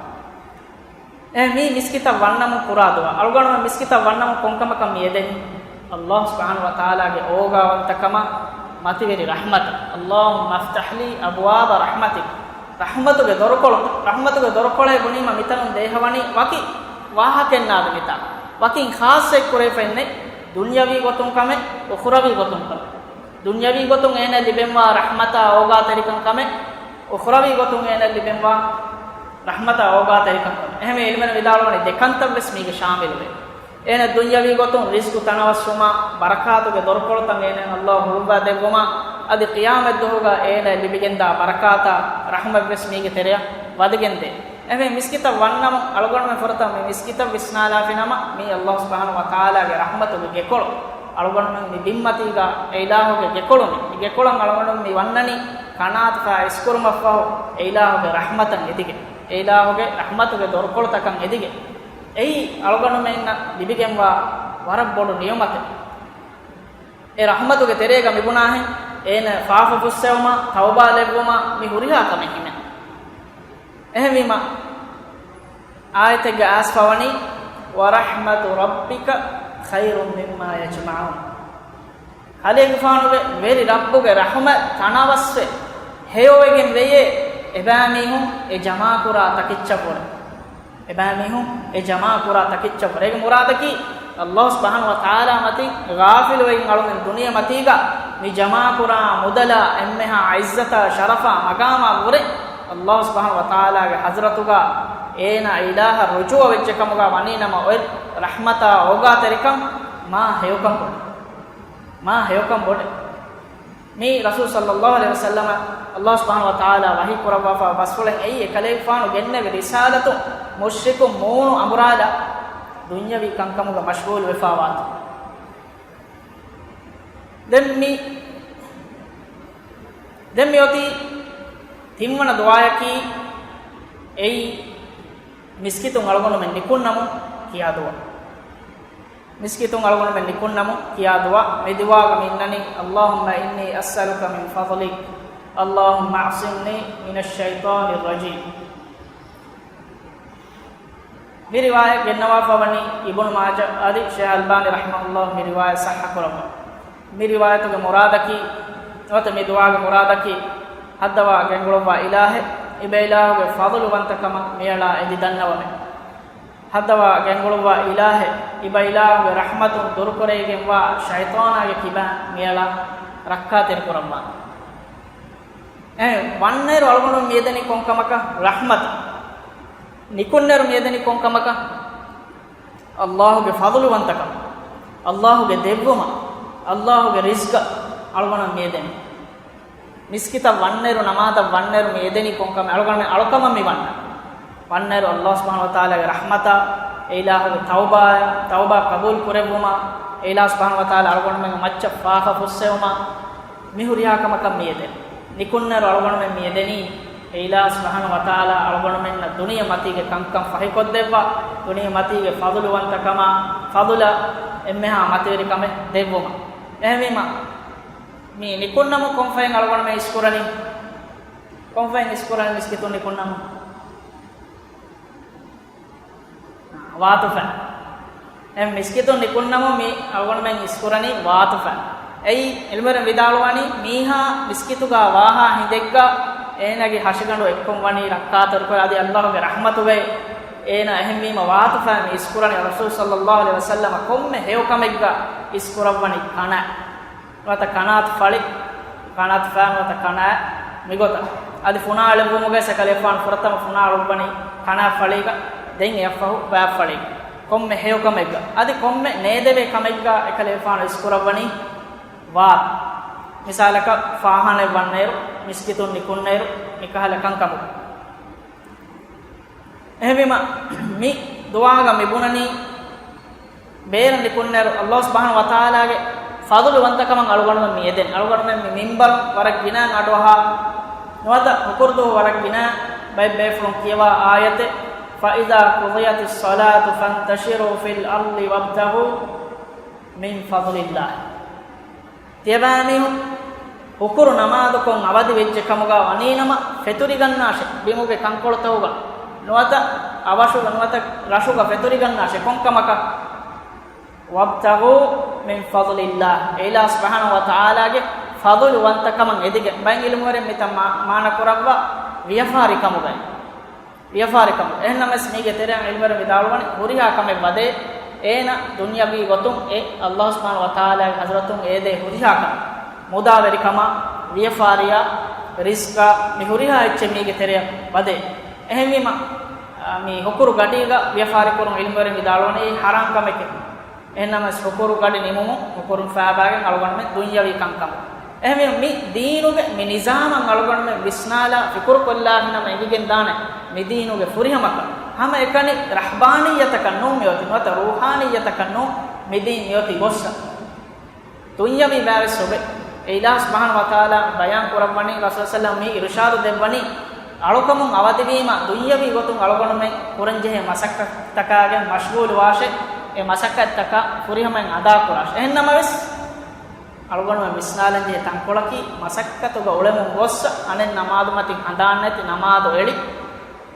އެ މީ މިސްކިތަށް ވަންނަމުން ކުރާ ދުޢާ. އަޅުގަނޑުމެން މިސްކިތަށް ވަންނަމުން ކޮންކަމަކަށް މި އެދެނީ؟ ﷲ ސުބްޙާނަހޫ ވަތަޢާލާގެ އޯގާވަންތަކަމާ މަތިވެރި ރަޙްމަތަށް. اللهم افتح لي أبواب رحمتك. ރަޙްމަތުގެ ދޮރުކޮޅު، ރަޙްމަތުގެ ދޮރުކޮޅޭ ބުނީމަ މިތަނުން ދޭހަވަނީ ވަކި ވާހަކައެއް ނާދެ މިތާ. ވަކިން ޚާއްޞައެއް ކުރެވިފައެއްނެތް، ދުންޔަވީ ގޮތުން ކަމެއް، އުޚުރަވީ ގޮތުން ކަމެއް. ދުންޔަވީ ގޮތުން އޭނަ ލިބެންވާ ރަޙްމަތާ އޯގާތެރިކަން ކަމެއް، އުޚުރަވީ ގޮތުން އޭނަ ލިބެންވާ ރަޙްމަތާ އޯގާތެރިކަން ކަމެއް. އެހެންވެ ޢިލްމުވެރިން ވިދާޅުވަނީ ދެކަންތައްވެސް މީގެ ޝާމިލުވޭ. އޭނަ ދުންޔަވީ ގޮތުން ރިޒްޤު ތަނަވަސްވުމާ، ބަރަކާތުގެ ދޮރުކޮޅުތައް އޭނައަށް ﷲ ހުޅުއްވާ ދެއްވުމާ، އަދި ޤިޔާމަތްދުވަހުގަ އޭނަ ލިބިގެންދާ ބަރަކާތާ ރަޙްމަތްވެސް މީގެ ތެރެއަށް ވަދެގެންދޭ. އެހެން މިސްކިތަށް ވަންނަމުން އަޅުގަނޑުމެން ފުރަތަމަ މި މިސްކިތަށް ވިސްނާލާފިނަމަ، މީ ﷲ ސުބްޙާނަހޫ ވަތަޢާލާގެ ރަޙްމަތުގެ ގެކޮޅު. އަޅުގަނޑުމެން މި ބިންމަތީގަ އެ އިލާހުގެ ގެކޮޅު މި. މި ގެކޮޅަށް އަޅުގަނޑުމެން މި ވަންނަނީ ކަނާތުފާ އިސްކުރުމަށްފަހު އެ އިލާހުގެ ރަޙްމަތަށް އެދިގެން، އެ އިލާހުގެ ރަޙްމަތުގެ ދޮރުކޮޅުތަކަށް އެދިގެން. އެއީ އަޅުގަނޑުމެންނަށް ލިބިގެންވާ ވަރަށް ބޮޑު ނިޢުމަތެއް. އެ ރަޙްމަތުގެ ތެރޭގަ މިބުނާހެން، އޭނަ ފާފަ ފުއްސެވުމާ، ތައުބާ ލެއްވުމާ، މި ހުރިހާ ކަމެއް ހިމެނޭ. އެހެންވީމަ، އާޔަތެއްގަ އައިސްފަވަނީ، "ورحمة ربك خير مما يجمعون." ކަލޭގެފާނުގެ ވެރި ރައްބުގެ ރަޙުމަތް ތަނަވަސްވެ ހެޔޮވެގެން ވެޔޭ، އެބައިމީހުން އެ ޖަމާކުރާ ތަކެއްޗަށްވުރެ. އެބައިމީހުން އެ ޖަމާކުރާ ތަކެއްޗަށްވުރެ. އޭގެ މުރާދަކީ، ﷲ ސުބްޙާނަހޫ ވަތަޢާލާ މަތިން ޣާފިލުވެގެން އަޅުމެން ދުނިޔެމަތީގަ މި ޖަމާކުރާ މުދަލާ އެންމެހާ ޢިއްޒަތާ ޝަރަފާ މަގާމާ ވުރެ، ﷲ ސުބްޙާނަހޫ ވަތަޢާލާގެ ޙަޟްރަތުގަ އޭނާ އިލާހަށް ރުޖޫޢަވެއްޖެކަމުގަ ވަނީނަމަ އޮތް ރަޙްމަތާ އޯގާތެރިކަން މާ ހެޔޮކަން ބޮޑެ. މާ ހެޔޮކަން ބޮޑެ. މީ ރަސޫލު ޞައްލައްލާހު ޢަލައިހި ވަސައްލަމަށް ﷲ ސުބްޙާނަހޫ ވަތަޢާލާ ވަޙީ ކުރައްވާފަ ބަސްފުޅެއް އެއީ، އެކަލޭގެފާނު ގެންނެވި ރިސާލަތު މުޝްރިކު މޫނު އަނބުރާލާ ދުންޔަވީ ކަންކަމުގަ މަޝްޣޫލު ވެފާވާތީ. ދެން މި، ދެން މިއޮތީ ތިންވަނަ ދުޢާޔަކީ، އެއީ މިސްކިތުން އަޅުގަނޑުމެން ނިކުންނަމުން ކިޔާ ދުޢާ. މިސްކިތުން އަޅުގަނޑުމެން ނިކުންނަމުން ކިޔާ ދުޢާ. މި ދުޢާގަ މި އިންނަނީ، اللهم إني أسألك من فضلك، اللهم أعصمني من الشيطان الرجيم. މި ރިވާޔަތް ގެންނަވާފަ ވަނީ އިބުނު މާޖަ އަދި ޝޭޚް އަލްބާނީ ރަޙިމަހުﷲ މި ރިވާޔަތް ޞައްޙަ ކުރައްވާ. މި ރިވާޔަތުގެ މުރާދަކީ، ނުވަތަ މި ދުޢާގެ މުރާދަކީ، ހައްދަވާ ގެންގުޅުއްވާ އިލާހެއް، އިބައިލާހުގެ ފަޟުލުވަންތަކަމަށް މިއަޅާ އެދި ދަންނަވަމެ. ހައްދަވާ ގެންގުޅުއްވާ އިލާހެއް، އިބައިލާހުގެ ރަޙްމަތުން ދުރުކުރެވިގެންވާ ޝައިޠާނާގެ ކިބައިން މިއަޅާ ރައްކާތެރި ކުރައްވާ. އެ ވަންނައިރު އަޅުގަނޑު މިއެދެނީ ކޮންކަމަކަށް؟ ރަޙްމަތަށް. ނިކުންނައިރު މިއެދެނީ ކޮންކަމަކަށް؟ ﷲގެ ފަޟުލުވަންތަކަމަށް، ﷲގެ ދެއްވުމަށް، ﷲގެ ރިޒްޤަށް އަޅުގަނޑު މިއެދެނީ. މިސްކިތަށް ވަންނައިރު، ނަމާދަށް ވަންނައިރު މި އެދެނީ ކޮންކަމެއް؟ އަޅުގަނޑުމެން އަޅުކަމަށް މި ވަންނަ. ވަންނައިރު ﷲ ސުބްޙާނަހޫ ވަތަޢާލާގެ ރަޙްމަތާ، އެ އިލާހުގެ ތައުބާއާ، ތައުބާ ޤަބޫލު ކުރެއްވުމާ، އެ އިލާހު ސުބްޙާނަހޫ ވަތަޢާލާ އަޅުގަނޑުމެންގެ މައްޗަށް ފާފަ ފުއްސެވުމާ، މި ހުރިހާ ކަމަކަށް މި އެދެން. ނިކުންނައިރު އަޅުގަނޑުމެން މި އެދެނީ، އެ އިލާހު ސުބްޙާނަހޫ ވަތަޢާލާ އަޅުގަނޑުމެންނަށް ދުނިޔެ މަތީގެ ކަންކަން ފަހިކޮށްދެއްވާ، ދުނިޔެ މަތީގެ ފަޟުލުވަންތަކަމާ، ފަޟުލަށް އެންމެހާ މަތިވެރި ކަމެއް ދެއްވުމަށް. އެހެންވީމަ، މި ނިކުންނަމުން ކޮންފަހެއް އަޅުގަނޑުމެން އިސްކުރަނީ؟ ކޮންފަހެއް އިސްކުރަނީ މިސްކިތުން ނިކުންނަމުން؟ ވާތުފަ. އެ މިސްކިތުން ނިކުންނަމުން މި އަޅުގަނޑުމެން އިސްކުރަނީ ވާތުފަ. އެއީ އިލްމުވެރިން ވިދާޅުވަނީ، މީހާ މިސްކިތުގަ ވާހާ ހިނދެއްގަ އޭނާގެ ހަށިގަނޑު އެއްކޮށް ވަނީ ރައްކާތެރިކޮށް، އަދި ﷲގެ ރަޙްމަތުގައި އޭނާ އެހެންވީމަ ވާތުފަ މި އިސްކުރަނީ. ރަސޫލު ޞައްލައްލާހު ޢަލައިހި ވަސައްލަމަ ކޮންމެ ހެޔޮކަމެއްގަ އިސްކުރައްވަނީ ކަނާ. ނުވަތަ ކަނާތު ފަޅި، ކަނާތު ފައި ނުވަތަ ކަނާ މިގޮތަށް. އަދި ފުނާ އެޅުއްވުމުގައި އެކަލޭފާނު ފުރަތަމަ ފުނާ އެޅުއްވަނީ ކަނާ ފަޅީގަ، ދެން އެއަށްފަހު ބައި ފަޅީގަ. ކޮންމެ ހެޔޮކަމެއްގަ، އަދި ކޮންމެ ނޭދެވޭ ކަމެއްގަ އެކަލޭފާނު އިސްކުރައްވަނީ ވާ. މިސާލަކަށް ފާޚާނާއެއް ވަންނައިރު، މިސްކިތުން ނިކުންނައިރު، މިކަހަލަ ކަންކަމުގަ. އެހެންވީމަ، މި ދުޢާގަ މި ބުނަނީ، ބޭރަށް ނިކުންނައިރު ﷲ ސުބްޙާނަހޫ ވަތަޢާލާގެ ފަޟުލުވަންތަކަމަށް އަޅުގަނޑުމެން މި އެދެން. އަޅުގަނޑުމެން މި މިންބަރު ވަރަށް ގިނަ އަޑުއަހާ، ނުވަތަ ހުކުރުދުވަހު ވަރަށް ގިނަ ބައެއް ބޭފުޅުން ކިޔަވާ އާޔަތެއް، فإذا قضيت الصلاة فانتشروا في الأرض وابتغوا من فضل الله. ތިޔަބައިމީހުން ހުކުރު ނަމާދުކޮށް އަވަދި ވެއްޖެ ކަމުގަ ވަނީނަމަ، ފެތުރިގަންނާށެ ބިމުގެ ކަންކޮޅުތަކުގަ ނުވަތަ އަވަށުގަ ނުވަތަ ރަށުގަ ފެތުރިގަންނާށެ ކޮންކަމަކަށް؟ وابتغوا من فضل الله، އެ އިލާހު ސުބްޙާނަހޫ ވަތަޢާލާގެ ފަޟުލުވަންތަކަމަށް އެދިގެން. ބައެއް ޢިލްމުވެރިން މިތަން މާ-، މާނަ ކުރައްވާ ވިޔަފާރިކަމުގައި. ވިޔަފާރިކަމު. އެހެންނަމަވެސް މީގެ ތެރެއަށް ޢިލްމުވެރިން ވިދާޅުވަނީ ހުރިހާ ކަމެއް ވަދޭ، އޭނަ ދުންޔަވީ ގޮތުން އެ ﷲ ސުބްޙާނަހޫ ވަތަޢާލާގެ ޙަޟްރަތުން އޭދޭ ހުރިހާ ކަމެއް. މުދާވެރިކަމާ، ވިޔަފާރިއާ، ރިޒްޤާ، މި ހުރިހާ އެއްޗެއް މީގެ ތެރެއަށް ވަދޭ. އެހެންވީމަ، މި ހުކުރު ގަޑީގަ ވިޔަފާރިކުރުން ޢިލްމުވެރިން ވިދާޅުވަނީ އެއީ ޙަރާމް ކަމެކޭ. އެހެންނަމަވެސް ހުކުރު ގަޑި ނިމުމުން ހުކުރުން ފައިބާގެން އަޅުގަނޑުމެން ދުންޔަވީ ކަންކަމު. އެހެންވެ، މި ދީނުގެ މި ނިޒާމަށް އަޅުގަނޑުމެން ވިސްނާލާ ފިކުރުކޮށްލާފިނަމަ އެނގިގެންދާނެ، މި ދީނުގެ ފުރިހަމަކަށް. ހަމައެކަނި ރަހްބާނިއްޔަތަކަށް ނޫން މިއޮތީ، ނުވަތަ ރޫޙާނިއްޔަތަކަށް ނޫން މި ދީން މިއޮތީ ގޮއްސަ. ދުންޔަވީ ބައެއްވެސް އޮވޭ. އެ އިލާހު ސުބްޙާނަހޫ ވަތަޢާލާ ބަޔާން ކުރައްވަނީ، ރަސޫލު ޞައްލަﷲު ޢަލައިހި ވަސައްލަމަ މި އިރުޝާދު ދެއްވަނީ، އަޅުކަމުން އަވަދިވީމަ ދުންޔަވީ ގޮތުން އަޅުގަނޑުމެން ކުރަންޖެހޭ މަސައްކަތްތަކާގެން މަޝްޣޫލުވާށޭ، އެ މަސައްކަތްތަކާ ފުރިހަމައިން އަދާކުރާށޭ. އެހެންނަމަވެސް، އަޅުގަނޑުމެން ވިސްނާލަންޖެހޭ ތަންކޮޅަކީ، މަސައްކަތުގަ އުޅެމުން ގޮއްސަ، އަނެއް ނަމާދު މަތިން ހަނދާން ނެތި ނަމާދު އެޅި،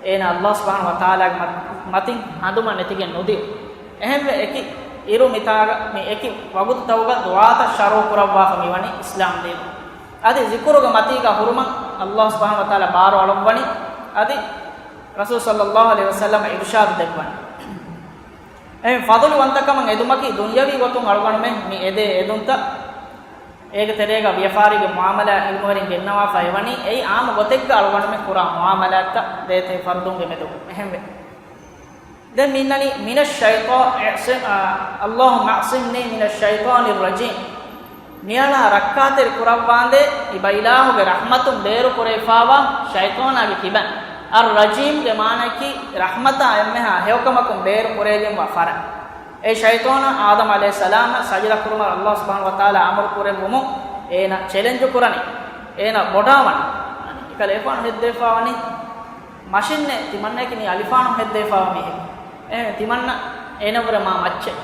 އޭނަ ﷲ ސުބްޙާނަހޫ ވަތަޢާލާގެ މަތި-، މަތިން ހަނދުމަ ނެތިގެން ނުދިޔު. އެހެންވެ، އެކި އިރު މިތާގަ މި އެކި ވަގުތުތަކުގަ ދުޢާތައް ޝަރުޢު ކުރައްވާފަ މިވަނީ އިސްލާމް ދީނު. އަދި ޒިކުރުގެ މަތީގަ ހުރުމަށް ﷲ ސުބްޙާނަހޫ ވަތަޢާލާ ބާރު އަޅުއްވަނީ، އަދި ރަސޫލު ޞައްލަﷲު ޢަލައިހި ވަސައްލަމަ އިރުޝާދު ދެއްވަނީ. އެހެން ފަޟުލުވަންތަކަމަށް އެދުމަކީ ދުންޔަވީ ގޮތުން އަޅުގަނޑުމެން މި އެދޭ އެދުންތައް. އޭގެ ތެރޭގަ ވިޔަފާރީގެ މުޢާމަލާތް ޢިލްމުވެރިން ގެންނަވާފަ އެވަނީ، އެއީ ޢާއްމު ގޮތެއްގަ އަޅުގަނޑުމެން ކުރާ މުޢާމަލާތްތައް ދޭތެރޭ ފަރުދުންގެ މެދުގަ. އެހެންވެ، ދެން މި އިންނަނީ، من الشيطان، އަޢްޞިމް، އަ، اللهم أعصمني من الشيطان الرجيم. މިއަޅާ ރައްކާތެރި ކުރައްވާނދޭ، އިބައިލާހުގެ ރަޙްމަތުން ބޭރު ކުރެވިފާވާ ޝައިޠާނާގެ ކިބައިން. އައްރަޖީމްގެ މާނައަކީ، ރަޙްމަތާ އެންމެހާ ހެޔޮކަމަކުން ބޭރު ކުރެވިގެންވާ ފަރާތް. އެ ޝައިޠާނާ އާދަމް ޢަލައިހިއްސަލާމަށް ސަޖިދަ ކުރުމަށް ﷲ ސުބްޙާނަހޫ ވަތަޢާލާ އަމުރު ކުރެއްވުމުން އޭނަ ޗެލެންޖު ކުރަނީ، އޭނަ ބޮޑާވަނީ. އެކަލޭފާނު ހެއްދެވިފާވަނީ، މަށިންނޭ ތިމަންނައަކީ މީ އަލިފާނު ހެއްދެވިފާވާ މީހެއް. އެހެން ތިމަންނަ އޭނަ ވުރެ މާ މައްޗެއް.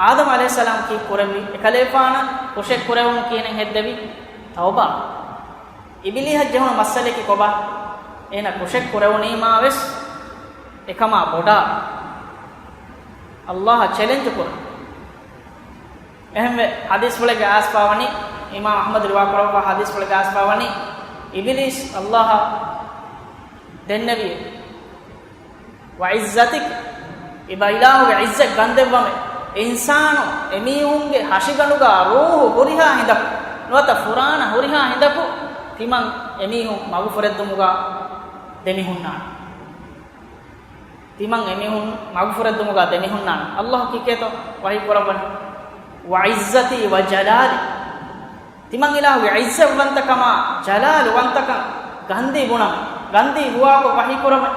އާދަމް ޢަލައިހިއްސަލާމް ކީ ކުރެއްވި އެކަލޭފާނަށް ކުށެއް ކުރެވުން ކިޔަނެއް ހެއްދެވި ތައުބާ. އިބިލީހަށް ޖެހުނު މައްސަލައަކީ ކޮބާ؟ އޭނަ ކުށެއް ކުރެވުނީމާ ވެސް އެކަމާ ބޮޑާ ﷲ އަށް ޗެލެންޖު ކުރަން. އެހެންވެ، ޙަދީޘްފުޅެއްގަ އައިސްފާވަނީ، އިމާމް އަޙްމަދު ރިވާކުރައްވާ ޙަދީޘްފުޅެއްގަ އައިސްފާވަނީ، އިބިލީސް ﷲ އަށް ދެންނެވި، "ވަޢިއްޒަތިކަ"، އިބަ އިލާހުގެ ޢިއްޒަތް ގަންދެއްވަމޭ. އިންސާނު އެމީހުންގެ ހަށިގަނޑުގަ ރޫޙު ހުރިހާ ހިނދަކު، ނުވަތަ ފުރާނަ ހުރިހާ ހިނދަކު ތިމަން އެމީހުން މަގުފުރެއްދުމުގަ ދެމިހުންނާނެ. ތިމަން އެމީހުން މަގުފުރެއްދުމުގަ ދެމިހުންނާނެ. ﷲ ކީކޭތޯ ވަޙީ ކުރައްވަނީ؟ "ވަޢިއްޒަތީ ވަޖަލާލީ". ތިމަން އިލާހުގެ ޢިއްޒަތްވަންތަކަމާ، ޖަލާލުވަންތަކަން ގަންދީ ބުނަމޭ. ގަންދީ ހުވާކޮށް ވަޙީ ކުރަމޭ.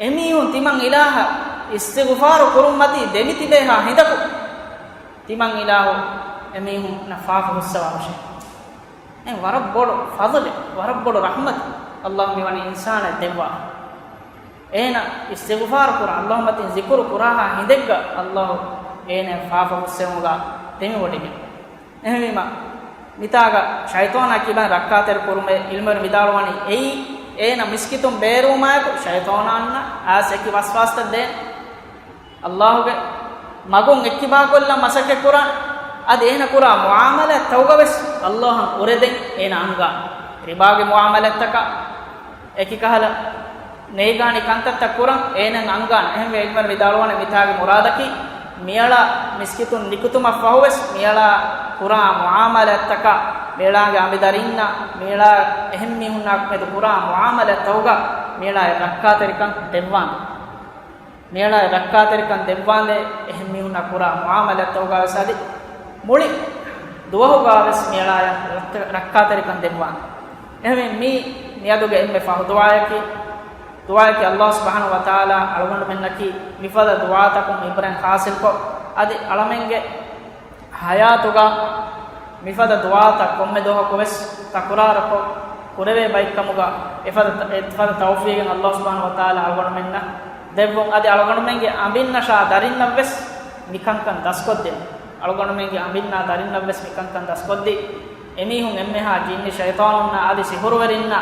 އެމީހުން ތިމަން އިލާހަށް އިސްތިޣުފާރު ކުރުންމަތީ ދެމިތިބޭހާ ހިނދަކު، ތިމަން އިލާހު އެމީހުންނަށް ފާފަ ހުއްސަވާ ހުށޭ. އެ ވަރަށް ބޮޑު ފަޟުލެއް، ވަރަށް ބޮޑު ރަޙްމަތެއް ﷲ މިވަނީ އިންސާނާ ދެއްވާ. އޭނަ އިސްތިޣުފާރު ކުރާ، ﷲ މަތިން ޒިކުރު ކުރާހާ ހިނދެއްގަ ﷲ އޭނަ ފާފަ ހުއްސެވުމުގަ ދެމިވޮޑިގެން. އެހެންވީމަ، މިތާގަ ޝައިޠާނާ ކިބައިން ރައްކާތެރި ކުރުމޭ ޢިލްމުވެރިން ވިދާޅުވަނީ، އެއީ އޭނަ މިސްކިތުން ބޭރުވުމާއެކު ޝައިޠާނާ އައިސް އެކި ވަސްވާސްތައް ދޭން. ﷲ ގެ މަގުން އެއްކިބާކޮށްލަން މަސައްކަތް ކުރާން. އަދި އޭނަ ކުރާ މުޢާމަލާތްތަކުގަ ވެސް ﷲ އަށް އުރެދެން އޭނަ އަންގާން. ރިބާގެ މުޢާމަލާތްތަކާ އެކި ކަހަލަ ނޭގާނި ކަންތައްތައް ކުރަން އޭނަ އަންގާން. އެހެންވެ، ޢިލްމުވެރިން ވިދާޅުވަނީ މިތާގެ މުރާދަކީ މިއަޅާ މިސްކިތުން ނިކުތުމަށްފަހުވެސް މިއަޅާ ކުރާ މުޢާމަލާތްތަކާ، މިއަޅާގެ އަނބިދަރިންނާ މިއަޅާ އެހެން މީހުންނާ މެދު ކުރާ މުޢާމަލާތްތަކުގަ މިއަޅާ ރައްކާތެރިކަން ދެއްވާން. މިއަޅާ ރައްކާތެރިކަން ދެއްވާނދޭ އެހެން މީހުންނާ ކުރާ މުޢާމަލާތްތަކުގަ ވެސް އަދި މުޅި ދުވަހުގަ ވެސް މިއަޅާޔަށް ރައްކަ-، ރައްކާތެރިކަން ދެއްވާން. އެހެންވެ މި މިއަދުގެ އެންމެ ފަހު ދުޢާއަކީ، ދުޢާއަކީ ﷲ ސުބްޙާނަހޫ ވަތަޢާލާ އަޅުގަނޑުމެންނަކީ މިފަދަ ދުޢާތަކުން ޢިބްރަތް ޙާޞިލްކޮށް، އަދި އަޅަމެންގެ ޙަޔާތުގަ މިފަދަ ދުޢާތައް ކޮންމެ ދުވަހަކު ވެސް ތަކުރާރުކޮށް ކުރެވޭ ބައެއްކަމުގަ އެފަދަ، އެފަދަ ތައުފީގެއް ﷲ ސުބްޙާނަހޫ ވަތަޢާލާ އަޅުގަނޑުމެންނަށް ދެއްވުން. އަދި އަޅުގަނޑުމެންގެ އަނބިންނަށާ ދަރިންނަށް ވެސް މިކަންކަން ދަސްކޮށްދޭން. އަޅުގަނޑުމެންގެ އަނބިންނާ ދަރިންނަށް ވެސް މިކަންކަން ދަސްކޮށްދީ، އެމީހުން އެންމެހާ ޖިންނި ޝައިޠާނުންނާ އަދި ސިޙުރުވެރިންނާ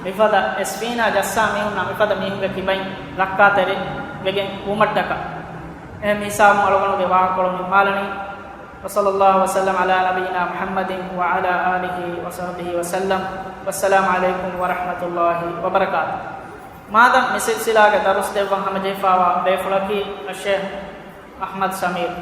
މިފަދަ އެސްފީނާ ޖައްސާ މީހުންނާ މިފަދަ މީހުންގެ ކިބައިން ރައްކާތެރި ވެގެން ވުމަށްޓަކާ. އެހެން މި ހިސާބުން އަޅުގަނޑުގެ ވާހަކަކޮޅު ނިންމާލަނީ. وصلى الله وسلم على نبينا محمد وعلى آله وصحبه وسلم. والسلام عليكم ورحمة الله وبركاته. މާދަން މި ސިލްސިލާގެ ދަރުސް ދެއްވަން ހަމަޖެހިފާވާ ބޭފުޅަކީ އައްޝޭޚް އަޙްމަދު ސަމީރު.